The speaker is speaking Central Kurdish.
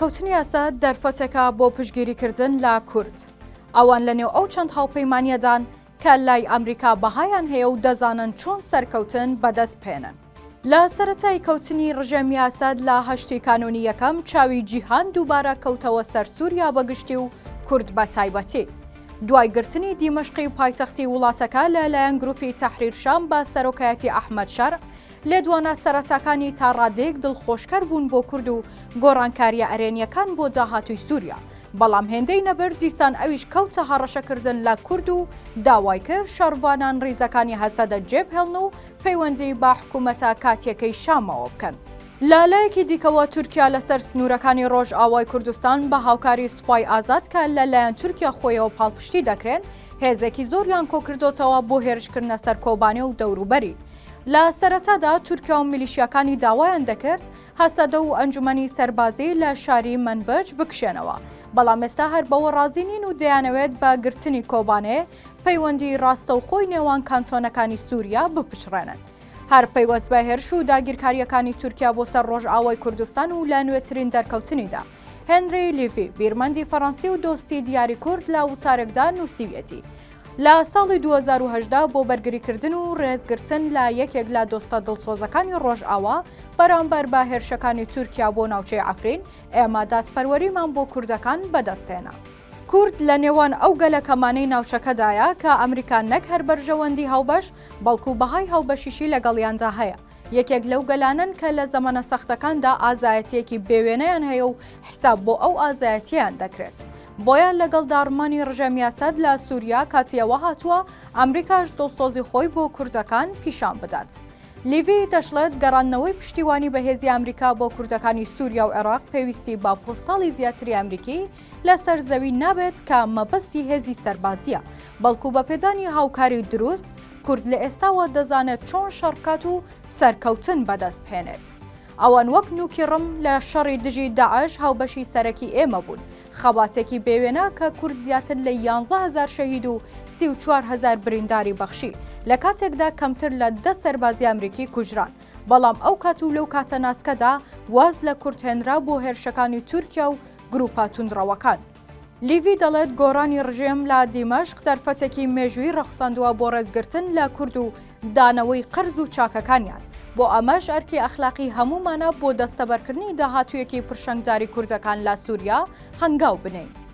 کەوتنی ئەسەد دەرفەتێکە بۆ پشتگیریکردن لە کورد. ئەوان لە نێو ئەو چەند هاوپەیمانییەدان کە لای ئەمریکا بەهایان هەیە و دەزانن چۆن سەرکەوتن بەدەست بهێنن. لە سەرەتای کەوتنی ڕژێمی ئەسەد لە هەشتی کانوونی یەکەم چاوی جیهان دووبارە کەوتەوە سەر سووریا بە گشتی و کورد بە تایبەتی. دوای گرتنی دیمەشقی پایتەختی وڵاتەکە لە لایەن گروپی تەحریر شام بە سەرۆکایەتی ئەحمەد شەرع، لێدوانە سەرەتاکانی تا ڕادەیەک دڵخۆشکەر بوون بۆ کورد و گۆڕانکارییە ئەرێنییەکان بۆ داهاتووی سووریا، بەڵام هێندەی نەبرد دیسان ئەویش کەوتە هەڕەشەکردن لە کورد و داوای کرد شەڕڤانان ڕیزەکانی هەسەدە جێبهێڵن و پەیوەندی بە حکوومەتە کاتییەکەی شامەوە بکەن. لە لایەکی دیکەوە تورکیا لەسەر سنوورەکانی ڕۆژئاوای کوردستان بە هاوکاری سوپای ئازاد کە لە لایەن تورکیا خۆیەوە پاڵپشتی دەکرێن، هێزێکی زۆریان کۆکردۆتەوە بۆهێرشکردنە سەر کۆبانێ و دەوروبەری. لە سەرەتادا تورکیا و میلیشیاکانی داوایان دەکرد هەسەدە و ئەنجومەنی سەربازی لە شاری مەنبج بکشێنەوە، بەڵام ئێستا هەر بەوە ڕازی نین و دەیانەوێت بە گرتنی کۆبانێ پەیوەندی ڕاستەوخۆی نێوان کانتۆنەکانی سوریا بپچڕێنن. هەر پەیوەست بە هێرش و داگیرکارییەکانی تورکیا بۆ سەر ڕۆژئاوای کوردستان و لە نوێترین دەرکەوتنیدا هێنری لیڤی بیرمەندی فەڕەنسی و دۆستی دیاری کورد لە وتارێکدا نووسیویەتی لە ساڵی 2018 بۆ بەرگریکردن و ڕێزگرتن لە یەکێک لە دۆستە دڵسۆزەکانی ڕۆژئاوا بەرامبەر بە هێرشەکانی تورکیا بۆ ناوچەی عەفرین، ئێمە دادپەروەریمان بۆ کوردەکان بەدەستهێنا. کورد لە نێوان ئەو گەلە کەمانەی ناوچەکەدایە کە ئەمریکا نەک هەر بەرژەوەندی هاوبەش، بەڵکو بەهای هاوبەشیشی لەگەڵیاندا هەیە. یەکێک لەو گەلانەن کە لە زەمەنە سەختەکاندا ئازایەتییەکی بێوێنەیان هەیە و حیساب بۆ ئەو ئازایەتییەیان دەکرێت. بۆیە لەگەڵ داڕمانی ڕژێمی ئەسەد لە سووریا کاتی ئەوە هاتووە ئەمریکاش دڵسۆزی خۆی بۆ کوردەکان پیشان بدات. لیڤی دەشڵێت گەڕاندنەوەی پشتیوانی بەهێزی ئەمریکا بۆ کوردەکانی سووریا و عێراق پێویستی بە پۆستاڵی زیاتری ئەمریکی لەسەر زەوی نابێت کە مەبەستی هێزی سەربازییە، بەڵکو بە پێدانی هاوکاری دروست کورد لە ئێستاوە دەزانێت چۆن شەڕ بکات و سەرکەوتن بەدەست بهێنێت. ئەوان وەک نوکی ڕم لە شەڕی دژی داعش هاوبەشی سەرەکی ئێمە بوون، خەباتێکی بێوێنە کە کورد زیاتر لە 11 هەزار شەهید و 34 هەزار برینداری بەخشی، لە کاتێکدا کەمتر لە دە سەربازی ئەمریکی کوژران. بەڵام ئەو کات و لەو کاتە ناسکەدا واز لە کورد هێنرا بۆ هێرشەکانی تورکیا و گروپە توندڕەوەکان. لیڤی دەڵێت گۆڕانی ڕژێم لە دیمەشق دەرفەتێکی مێژووی ڕەخساندووە بۆ ڕێزگرتن لە کورد و دانەوەی قەرز و چاکەکانیان، بۆ ئەمەش ئەرکی ئەخلاقی هەموومانە بۆ دەستەبەرکردنی داهاتوویەکی پرشنگداری کوردەکان لە سوریا هەنگاو بنێین.